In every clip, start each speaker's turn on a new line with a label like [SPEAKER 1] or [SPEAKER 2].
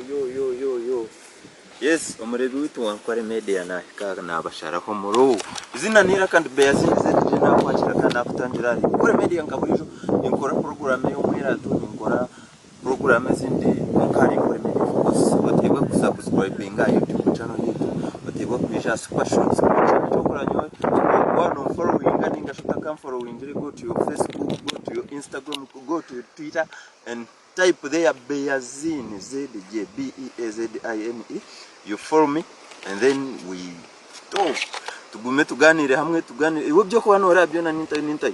[SPEAKER 1] yo yo yo yo Yes omureebi waitu wa Nkore Media nahika nabasharaho omuro. Eiziina n'eiraka ndi Beazine ZJ nakwakira kandi nakutangira ahari Nkore Media nka buriijo ninkora program ey'omwerato ninkora program ezindi kwonka ahari Nkore Media of course oteebwe ku subscribinga aha YouTube channel yaitu oteebwe kwija aha Super Shots ekyokora nyowe waaba nonforowinga ninga shi otakanforowingire go to your Facebook go to your Instagram go to your Twitter and Type there Beazine ZJ B E A Z I N E you follow me and then we talk tugume tuganire hamwe tuganire iwe ebyokuba noreeba byona nintayo nintayo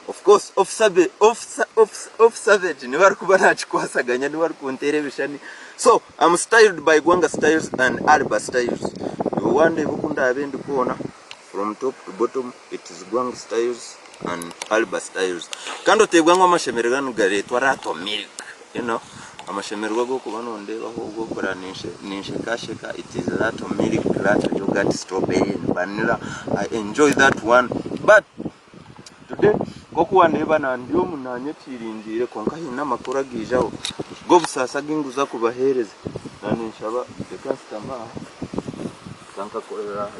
[SPEAKER 1] of course officer be officer officer officer Savage niwe arikuba nakikwasaganya niwe arikunteera ebishushani so I'm styled by Gwanga Styles and Alba Styles iwe wandeeba oku ndaabe ndi kwona From top to bottom it is Gwang styles and Alba styles. Kandi oteebwa ngu amashemererwa nigareetwa Rato milk. You know, amashemererwa ag'okuba nondeebaho og'okurora ninshekasheka it is Rato milk, Rato yogurt, strawberry and vanilla. I enjoy that one. But today nk'oku wandeeba na ndi omu nanyekiringiire kwonka haine amakuru agaijaho g'obusaasi agu ndikuza kubaheereza. Na ninshaba reka nshutame aha. Reka nkakorera aha.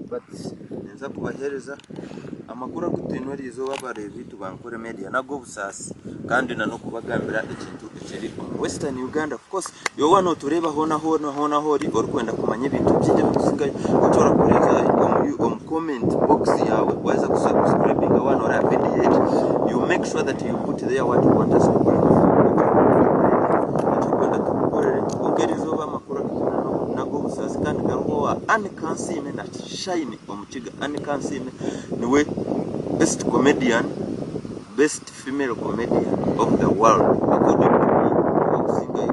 [SPEAKER 1] But ninza kubaheereza amakuru agu twine eriizooba abareebi baitu ba Nkore Media n'ag'obusaasi kandi na n'okubagambira ekintu ekiri omu Western Uganda. Of course iwe waaba nootureeba hoona hoona hoona ahu ori orikwenda kumanya ebintu bingi ebirikusingayo, eki orikureeba omu comment box yaawe waaheza kusubscribinga waaba nooreeba vidiyo egi, you make sure that you put there what you want us to bring for you, eki orikwenda tukukorere. Kwonka eriizooba amakuru agu twine n'ag'obusaasi kandi gariho owa Anne Kansiime na Shine Omukiga. Anne Kansiime niwe best comedian, best female comedian of the world according to me niwe akusingayo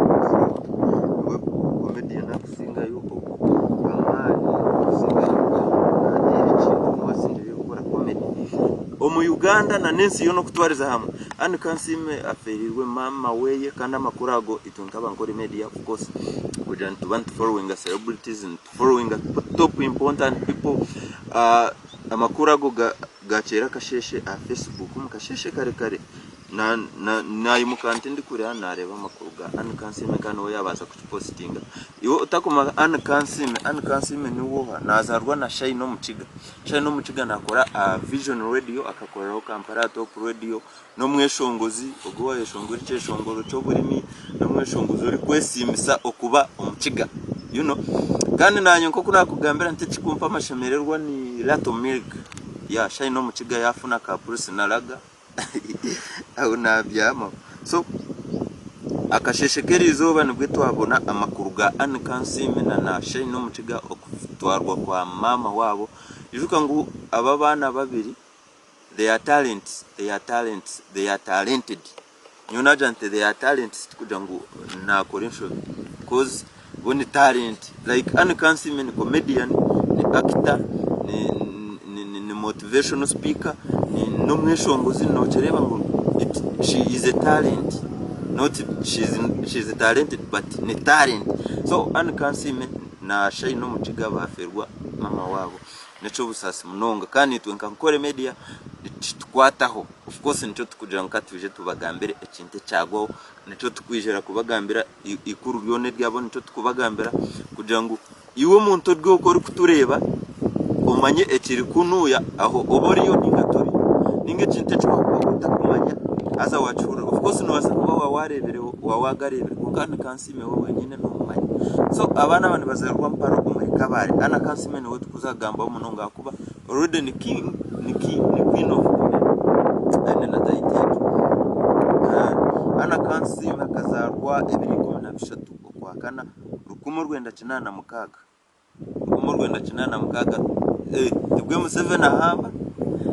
[SPEAKER 1] niwe comedian akusingayo amaani akusingayo nateera ekintu niwe asingireyo kukora comedy omu Uganda na n'ensi yoona okutwariza hamwe. Anne Kansiime afeereirwe maama weye kandi amakuru ago itwe nka Abankore media of course kugira nituba nitu followinga celebrities nitu followinga top important people amakuru ago Bwakyeera akasheeshe aha Facebook omu kasheeshe kare kare nayimuka nti ndikurira nareeba amakuru ga Anne Kansiime kandi niwe yabanza kukipositinga. Iwe otakumanya Anne Kansiime, Anne Kansiime niwe oha? Nazaarwa na Shine Omukiga. Shine Omukiga nakora aha Vision Radio akakoreraho Kampala Top Radio, n'omweshongozi ogwo owayeshongora ekyeshongoro ky'oburimi, n'omweshongozi orikwesiimisa okuba Omukiga you know. Kandi nanye nk'oku nakugambira nti ekikumpa amashemererwa ni Lato Milk. Ya Shine Omukiga yafuna ka Bruce Nalaga aho nabyamaho. So akasheshe k'erizooba nibwe twabona amakuru ga Anne Kansiime na na Shine Omukiga okutwarwa kwa maama waabo. Ijuka ngu aba abaana babiri they are talents, they are talents, they are talented. Nyowe nagira nti they are talents tikugira ngu nakora enshobi coz bo ni talent like Anne Kansiime ni comedian, ni actor, ni, ni, ni, ni motivational speaker, ni n'omweshongozi nokireeba ngu it, she is a talent not she's, she's talented but ni talent so Anne Kansiime na Shine Omukiga baferwa mama waabo n'eky'obusaasi munonga kandi itwe nka Nkore Media nikitukwataho. Of course nikyo turikugira ngu ka twije tubagambire ekintu ekyagwaho, nikyo turikwijira kubagambira eikuru ryona eryabo nikyo turikubagambira kugira ngu iwe omuntu ori okwo orikutureeba omanye ekiri kunuuya aho oba oriyo nainga toriyo nainga ekintu eki wakuba otakumanya haza wakihurira. Of course noobaasa kuba waaba waareebire waaba waagareebire kwonka ni Kansiime we wenyine noomumanya. So abaana aba nibazaarwa mparo omuri Kabale. Anna Kansiime niwe turikuza kugambaho munonga ahakuba already ni king ni king ni queen of comedy aine na title egyo. Anna Kansiime akazaarwa ebiro 13 Okwakana 1986. 1986 nibwo Museveni ahamba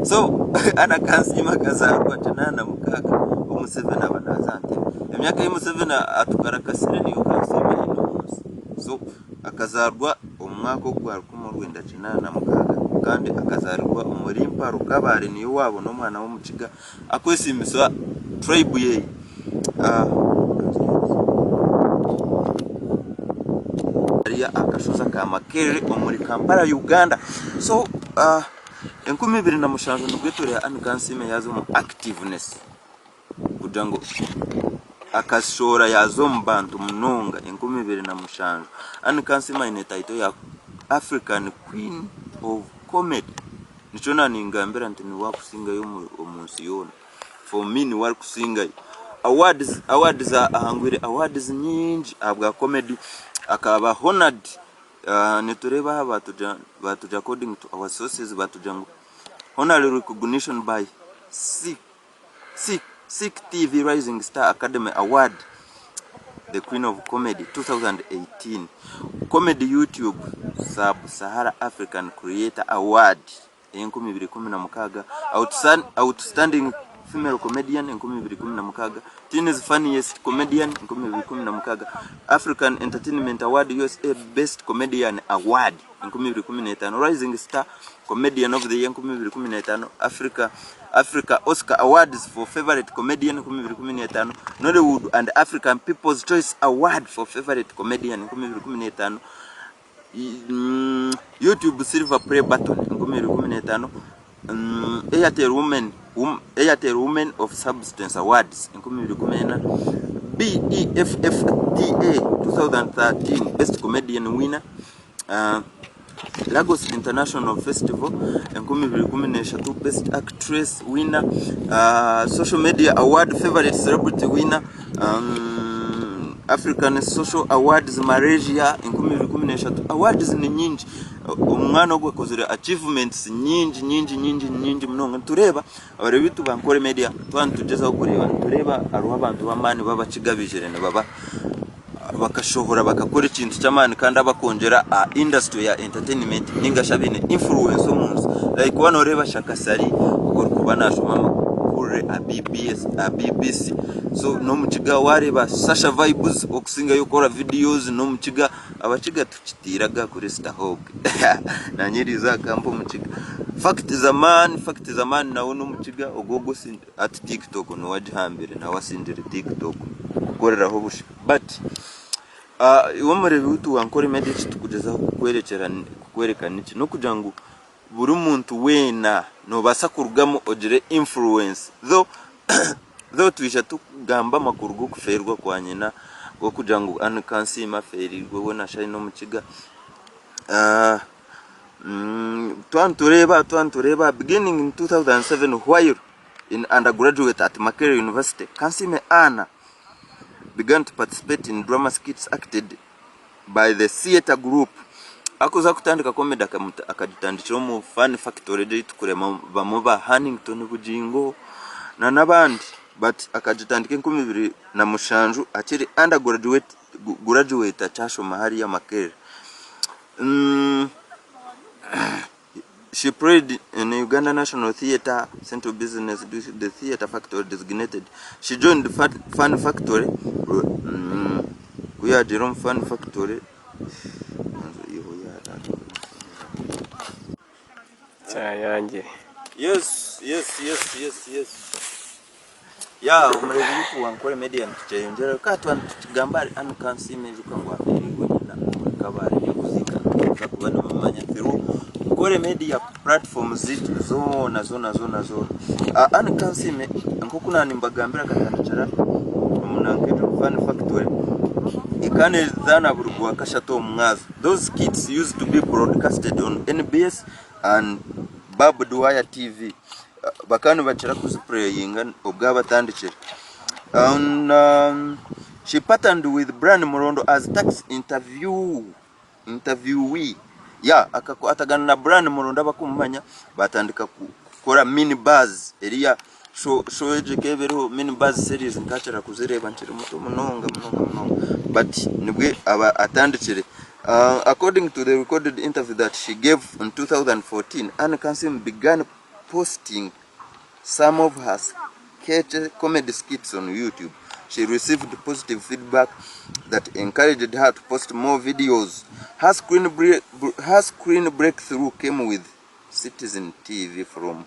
[SPEAKER 1] so Anna Kansiime akazaarwa 86 obu Museveni aba naaza aha ntebe. Emyaka ei Museveni atukarakasire niyo Kansiime aine omu nsi. So akazaarwa omu mwaka ogu gwa 1986 kandi akazaarirwa omuri Mparo Kabale niyo waabo n'omwana w'omukiga akwesiimisa tribe ye. Hariya aha kashozi aka Makerere omuri Kampala Uganda. So 2007 nibwo tureeba Anne Kansiime yaaza omu activeness kugira ngu akashoora yaaza omu bantu munonga 2007. Anne Kansiime aine title ya African Queen of Comedy. Nikyo naaningambira nti niwe arikusingayo omu nsi yoona. For me niwe arikusingayo. Awards, awards ahangwire awards nyingi ahabwa comedy akaba honoured nitureeba aha batugira batugira according to our sources batugira ngu honorary recognition by C C Seek TV Rising Star Academy Award the Queen of Comedy 2018 Comedy YouTube Sub Sahara African Creator Award 2016, Outstanding Female Comedian, 2016, Teens Funniest Comedian, 2016, African Entertainment Award USA Best Comedian Award, 2015, Rising Star Comedian of the Year, 2015, Africa Africa Oscar Awards for Favourite Comedian, 2015, Nollywood and African People's Choice Award for Favourite Comedian, 2015, YouTube Silver Play Button 2015, Airtel Women Airtel Women of Substance Awards 2014, BEFFTA 2013 Best Comedian Winner, Lagos International Festival 2013 Best Actress Winner, Social Media Award Favorite Celebrity Winner, African Social Awards Malaysia 2013 awards ni nyingi omwana ogu akozire achievements nyingi nyingi nyingi nyingi munonga nitureeba abareebi baitu ba Ankole Media twaba nitugyezaho kureeba nitureeba hariho abantu b'amaani b'abakiga baijire nibaba bakashohora bakakora ekintu ky'amaani kandi abakwongyera aha industry ya entertainment ninga shi abaine influence omu nsi like waaba nooreeba Shaka Ssali ogu orikuba naashoma amakuru aha BBS aha BBC so n'omukiga waareeba Sasha Vybz okusingayo kukora videos n'omukiga abakiga tukitiire aga Christa Hogg naanye eriizooba akampa omukiga Fact Zaman Fact Zaman nawe n'omukiga ogwo ogwo Hati TikTok niwe agihambire nawe asingire TikTok kukoreraho busha but iwe omureebi waitu wa Ankole Media eki turikugyezaho kukworeka niki n'okugira ngu buri muntu weena noobaasa kurugamu ogire influence though though twija tukugamba amakuru g'okufeerwa kwa nyina g'okugira ngu Anne Kansiime afeereirwe weena shi aine omukiga. Twaba nitureeba twaba nitureeba beginning in 2007 while in undergraduate at Makerere University, Kansiime Anna began to participate in drama skits acted by the theatre group. Akuza kutandika comedy akagitandikira omu Fun Factory egyo ei turikureebamu ba Hannington Bugingo na n'abandi but akagitandika 2007 akiri undergraduate graduate akyashoma hariya Makerere. She played in Uganda National Theatre, Central Business District, the Theatre Factory designated. She joined the Fun Factory. Ku yaagiire omu Fun Factory,
[SPEAKER 2] Kyayangire.
[SPEAKER 1] Yes, yes, yes, yes, yes. Ya omurebi witu wa Ankole Media nitukyeyongyerayo ka twaba nitukigamba ahari Anne Kansiime ijuka ngu afeereirwe nyina omuri Kabale ebyokuziika nimuza kuba nimumanya through Ankole Media platform zaitu zoona zoona zoona zoona. Anne Kansiime nk'oku naanimbagambira akatandikira omu nanka egyo Fun Factory ekaba nezaana buri Rwakashatu omu mwazyo. Those skits used to be broadcasted on NBS and Barbed Wire TV. Bakaba nibakira kuzipureyinga obwo abatandikire. And she partnered with Brian Murondo as tax interview interviewee. Yeah, akakwatagana na Brian Murondo abakumumanya batandika kukora mini buzz eriya show show egyo ekaba eriho mini buzz series nkakira kuzireeba nkiri muto munonga munonga munonga but nibwe aba atandikire. According to the recorded interview that she gave in 2014, Anne Kansiime began posting some of her sketch comedy skits on YouTube. She received positive feedback that encouraged her to post more videos. Her screen, bre her screen breakthrough came with Citizen TV from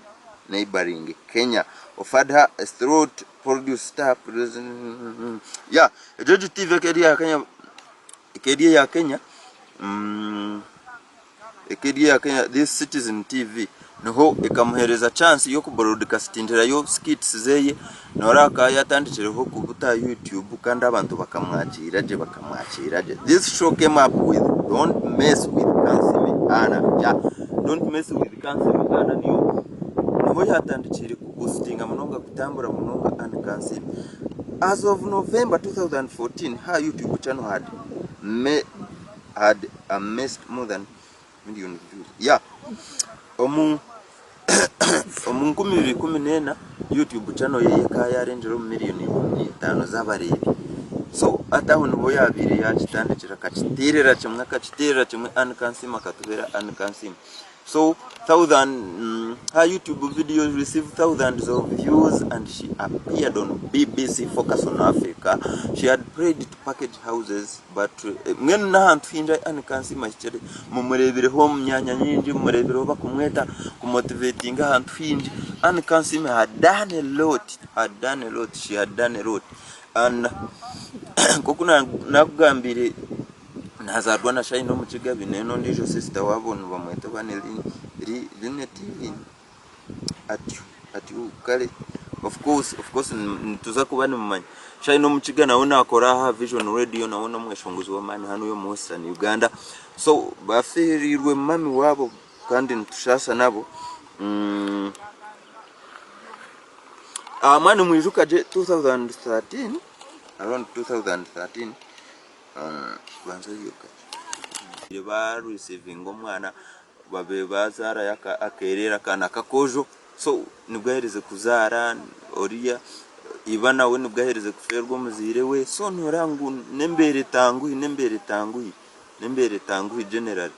[SPEAKER 1] neighboring Kenya. Offered her a throat produce star president. Yeah, egyo TV eri ya Kenya, eri eya Kenya. Eka eri eya Kenya this Citizen TV niho ekamuhereza chance y'oku broadcastingirayo skits zeye noreeba akaba yatandikireho kubuta aha YouTube kandi abantu bakamwakiira gye bakamwakiira gye. This show came up with don't mess with Kansiime Anna yeah don't mess with Kansiime Anna niyo niho yatandikiire kuboostinga munonga kutambura munonga Anne Kansiime. As of November 2014 her YouTube channel had had amassed more than million views. Yeah. Omu omu 2014 YouTube channel ye ekaba yarengire omu million 15 z'abareebi. So hati aho niho yabaire yakitandikira akakiteerera kimwe akakiteerera kimwe Anne Kansiime akatubeera Anne Kansiime. So thousand her YouTube videos received thousands of views and she appeared on BBC Focus on Africa. She had prayed to package houses but mbwenu n'ahantu haingi ahu Anne Kansiime ahikire mumureebireho omu myanya mingi mumureebireho barikumweta kumotivatinga ahantu haingi. Anne Kansiime had done a lot, had done a lot, she had done a lot and nk'oku naakugambiire Nazaarwa na Shaina Omukiga baine n'ondiijo sisita waabo nibamweta oba ni Linet atyo atyo kare of course of course nituza kuba nimumanya. Shaina Omukiga nawe naakora aha Vision Radio nawe n'omweshongozi w'amaani hanu omu Western Uganda. So bafeereirwe mummy waabo kandi nitushaasha nabo. Mbwenu nimwijuka gye 2013 around 2013. Ba receiving omwana babaire bazaarayo akereere akaana kakoojo so nibwo aherize kuzaara oriya iba nawe nibwo aherize kufeerwa omuzaire we so noreeba ngu n'embeera etanguhi n'embeera etanguhi n'embeera etanguhi generally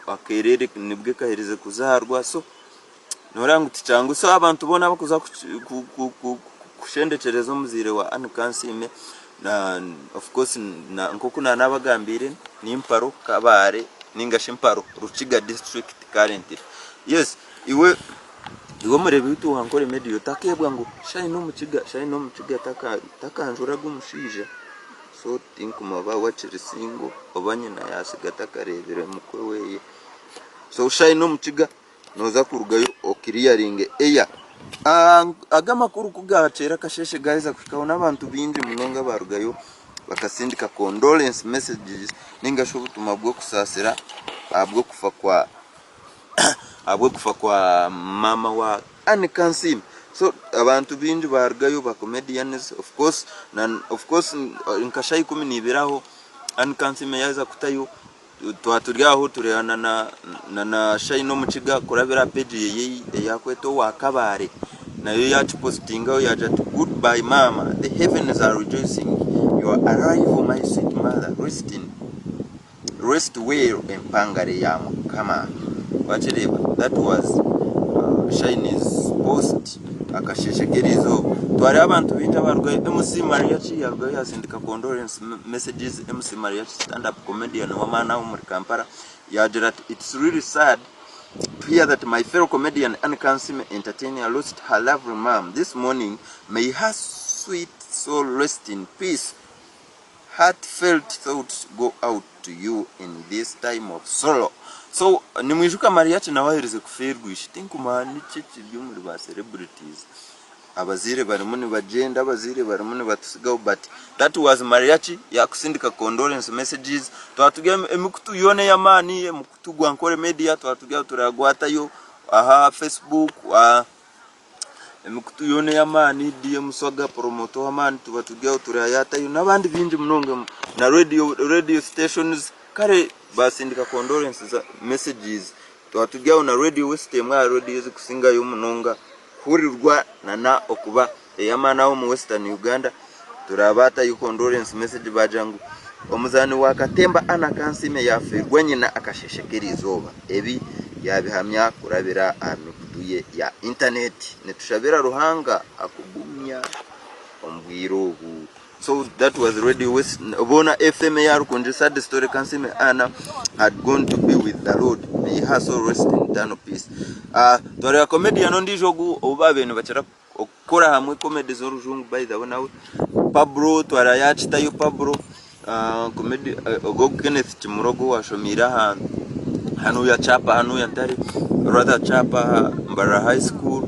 [SPEAKER 1] akereere nibwo kaherize kuzaarwa so Noreeba ngu tikyangu so abantu boona abakuza kushendekyereza omuzaire wa Anne Kansiime na of course nkoku nanabagambiire ni Mparo Kabale ningashi Mparo Rukiga district currently. Yes iwe iwe omureebi waitu wa Ankole media otakeebwa ngu Shine Omukiga Shine Omukiga takanjuraga omushaija so tinkumanya wakiri single oba nyina yasiga atakareebire mukwe weye so Shine Omukiga. Nooza kurugayo okiriyaringe eya. Aga amakuru ku gaakyera akasheeshe gaaheza kuhikaho n'abantu baingi munonga baarugayo bakasindika condolence messages nainga shi obutumwa bw'okusaasira ahabw'okufa kwa ahabw'okufa kwa maama wa Anne Kansiime. So abantu baingi baarugayo ba comedians of course na of course nka shaaha 12 aho Anne Kansiime yaaheza kutayo Twaba turi aho tureeba na Shine Omukiga kurabira aha page ye ei arikweta owa Kabare nayo yakipositingaho yaagira ati good bye maama the heavens are rejoicing your arrival my sweet mother rest in rest well empangare ya mukama wakireeba that was Shine's post akasheeshe k'erizooba twareeba abantu baingi abarugayo MC Mariachi yarugayo yatsindika condolence messages MC Mariachi stand up comedian w'amaani aha omuri Kampala yaagira ati It's really sad to hear that my fellow comedian Anne Kansiime Entertainer lost her lovely mum this morning, may her sweet soul rest in peace, heartfelt thoughts go out to you in this time of sorrow. So nimwijuka Mariachi nawe aherize kufeerwa ishe, tinkumanya niki ekiri omuri ba celebrities. Abazaire barimu nibagyenda, abazaire barimu nibatutsigaho but that was Mariachi yakusindika condolence messages twaba turi emikutu yoona ey'amaani omukutu gwa Ankole media twaba turi aho turagwatayo aha Facebook emikutu yoona ey'amaani DM Swaga promoter ow'amaani tuba turi aho turayatayo n'abandi baingi munonga na radio radio stations kare basindika condolence messages twaba turi aho na radio West emwe aha radio ezikusingayo munonga. Kuhurirwa na okuba ey'amaani aha omu Western Uganda turabaatayo condolence message baagira ngu omuzaani wa katemba Anna Kansiime yaafeerwa nyina akasheeshe k'eriizooba. Ebi yaabihamya kurabira aha mikutu ye ya intaneti. Nitushabira Ruhanga akugumya omu bwire obu. So that was Radio West boona FM eya Rukungiri sad story Kansiime Anna had gone to be with the Lord may her soul rest in eternal peace. Uh, twareba comedian ondiijo ogu ou baabaire nibakira okukora hamwe comedy z'orujungu by the way nawe Pablo twara yakitayo Pablo. Comedy ogu Kenneth Kimura ogu owashomeire aha hanuya Chapa hanuya Ntare rather Chapa aha Mbarara high school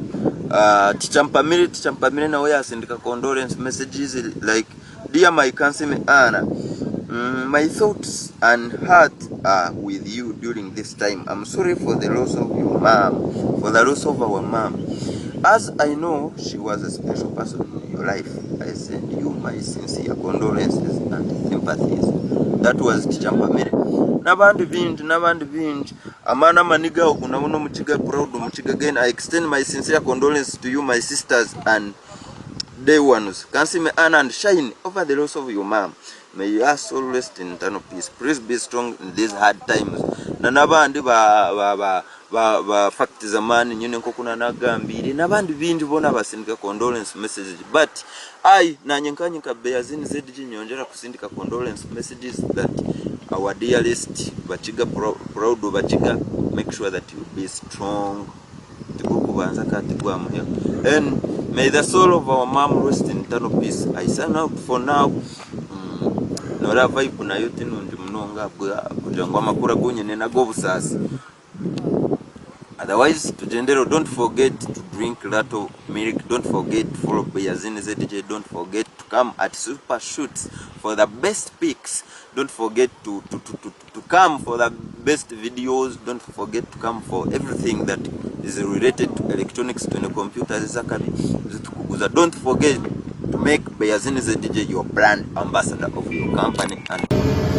[SPEAKER 1] Teacher Mpamire Teacher Mpamire nawe yasindika condolence messages like dear my Kansime Anna my thoughts and heart are with you during this time I'm sorry for the loss of your mum for the loss of our mum as I know she was a special person in your life I send you my sincere condolences and sympathies. That was Teacher Mpamire. N'abandi bingi, n'abandi bingi. Amaani amaniga ogu nabo n'omukiga proud omukiga again I extend my sincere condolences to you my sisters and day ones. Kansime Anna and Shine over the loss of your mom. May your soul rest in eternal peace. Please be strong in these hard times. Na n'abandi ba ba ba ba ba fact z'amaani nyine nk'oku nanagambiire n'abandi baingi boona basindika condolence messages but I nanye nkanye nka Beazin ZG nyongyera kusindika condolence messages that our dearest Bakiga Proud Bakiga make sure that you be strong tigurikubanza kandi tigwamuheru and may the soul of our mom rest in eternal peace I sign out for now mm, noreeba vibe nayo tinungi munonga kugira ngu amakuru agu nyine n'ag'obusaasi Otherwise tugyendere don't forget to drink lot of milk, don't forget to follow Beyazini ZJ, don't forget to come at Super Shoots for the best pics, don't forget to, to, to, to, to come for the best videos, don't forget to come for everything that is related to electronics to computers ezakabi zitukuguza. Don't forget to make Beyazini ZJ your brand ambassador of your company and